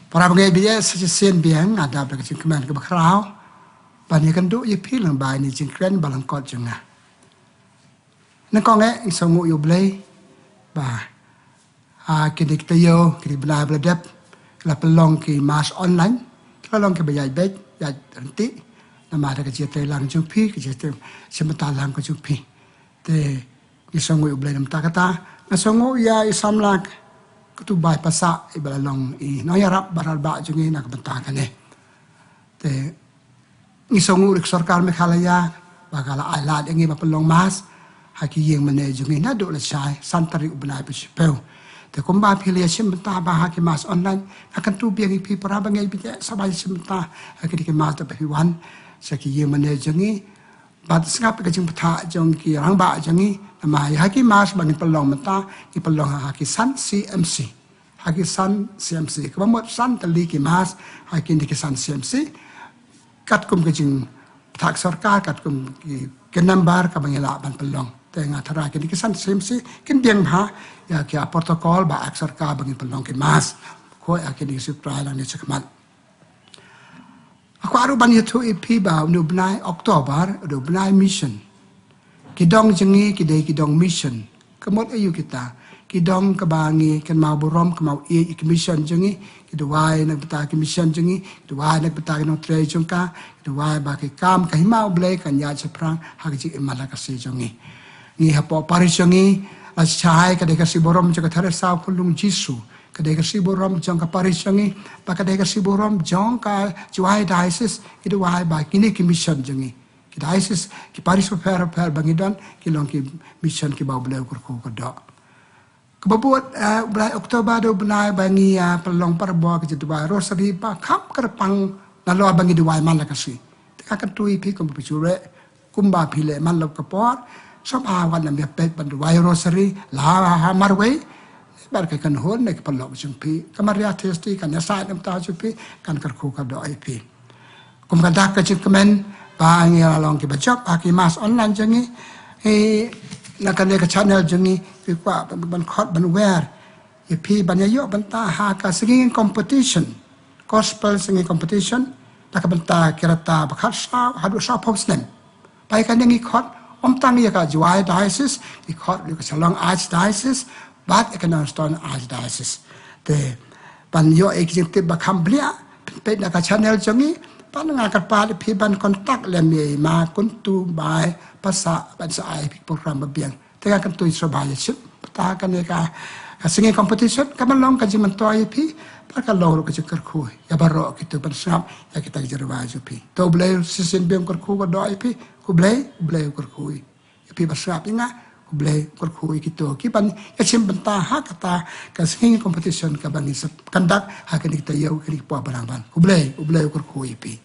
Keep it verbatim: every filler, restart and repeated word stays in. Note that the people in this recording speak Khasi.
Para bangeit, bad sa shisien biang nga dap da ka jingkmen kaba khraw ban ïakynduh ïa phi lyngba ine i jingkren ba lyngkot jong nga. Nyngkong eh, ngi sngewnguh ïa U Blei ba ha kine ki taïew, kine ki bnai ba la dep, ki la pynlong ki mass online, ki la long kiba ïaid beit ïaid ryntih namar da ka jingïatreilang jong phi, ka jingïashim bynta lang ka jong phi. Te ngi sngewnguh ïa U Blei namar kata. Nga sngewnguh ïa i samla Ktubai Passah iba la long i nongïarap ba radbah jong ngi na ka bynta kane. Te ngi sngewnguh ruh ïa ka sorkar Meghalaya ba ka la ai lad ïa ngi ban pynlong mass ha ki ïing mane jong ngi naduh lashai, san tarik u bnai ba shiphew. Te kumba phi la ïashim bynta ba ha ki mass online, nga kyntu biang ïa phi para bangeit, bad sa ba ïashim bynta ha kine ki mass da ba phi wan sha ki ïing mane jong ngi. Bad sngap ïa ka jingbthah jong ki rangbah jong ngi, namar ha ki mass ba ngin pynlong mynta, ngin pynlong ha ki san C M C. Ha ki san C M C, kaba mut san tylli ki mass ha kine ki san C M C. Katkum ka jingbthah ka sorkar, katkum ki, ki nambar kaba ngi lah ban pynlong. Te nga tharai kine ki san C M C kin dieng bha ïa ki protocol ba ai ka sorkar ba ngin pynlong ki mass. Ko ïa kine ki sutrai lane shakhmat. Nga kwah ruh ban ïathuh ïa phi ba une u bnai October u dei u bnai mission. Ki dong jong ngi ki dei ki dong mission. Ka mut aïu kita? Ki dong kaba ngi kynmaw burom, kynmaw ïeit ïa ki mission jong ngi. Ki duwai na ka bynta ki mission jong ngi, ki duwai na ka bynta ki nongtrei jong ka, ki duwai ba ki kam ka hima U Blei kan ïaid shaphrang ha ka jingim man la ka sngi jong ngi. Ngi hapoh parish jong ngi, lashai ka dei ka rsi burom jong ka Theresa Khunlung Jisu. Ka dei ka rsi burom jong ka parish jong ngi, bad ka dei ka rsi burom jong ka Jowai Diocese, ngi duwai ba kine ki mission jong ngi, ki diocese, ki parish bapher bapher ba ngi don, ki long ki mission kiba U Blei u kyrkhu kyrdoh. Kaba bud, eh, u bnai October u dei u bnai ba ngi ïa pynlong para bor ka jingduwai rosary ba kham kyrpang nalor ba ngi duwai man la ka sngi. Te nga kyntu ïa phi kumba phi ju leh, kumba phi leh man la ka por, sngewbha wat nym ïa peit ban duwai rosary la ha marwei. Bad ka kynhun ne ka paralok jong phi, ka Maria Theisotti kan ïasaid na ka bynta jong phi, kan kyrkhu kyrdoh ïa phi. Kum ka dak ka jingkmen ba ngi la long kiba jop ha ki mass online jong ngi, eh, na kane ka channel jong ngi, ngi kwah ban, ban khot ban wer ïa phi ban ïa ïoh bynta ha ka singing competition, gospel singing competition, na ka bynta ki rta ba khatsaw haduh sawphew snem. Ba ïa kane ngi khot ym tang ïa ka Jowai Diocese, ngi khot ïa ka Shillong Archdiocese bad ïa ka Nongstoiñ Archdiocese. Te ban ïoh ïa ki jingtip ba kham bniah, phin peit na ka channel jong ngi, bad nga kyrpad ïa phi ban contact lem ïa i Ma Kyntubai Passah ban sa ai ïa phi program ba biang. Te nga kyntu ïa sngewbha ïa shim bynta kane ka, ka singing competition, ka ban long ka jingmyntoi ïa phi, bad ka long ruh ka jingkyrkhu ïa baroh kito ban sngap ïa kita ki jingrwai jong phi. To U Blei u shisien biang u kyrkhu kyrdoh ïa phi. Khublei, U Blei u kyrkhu ïa phi ba sngap ïa nga. Khublei, u kyrkhu ïa kito ki ban ïa shim bynta ha kata ka singing competition kaba ngi sa conduct ha kine ki taïew, kine ki por ba nang wan. Khublei, U Blei u kyrkhu ïa phi.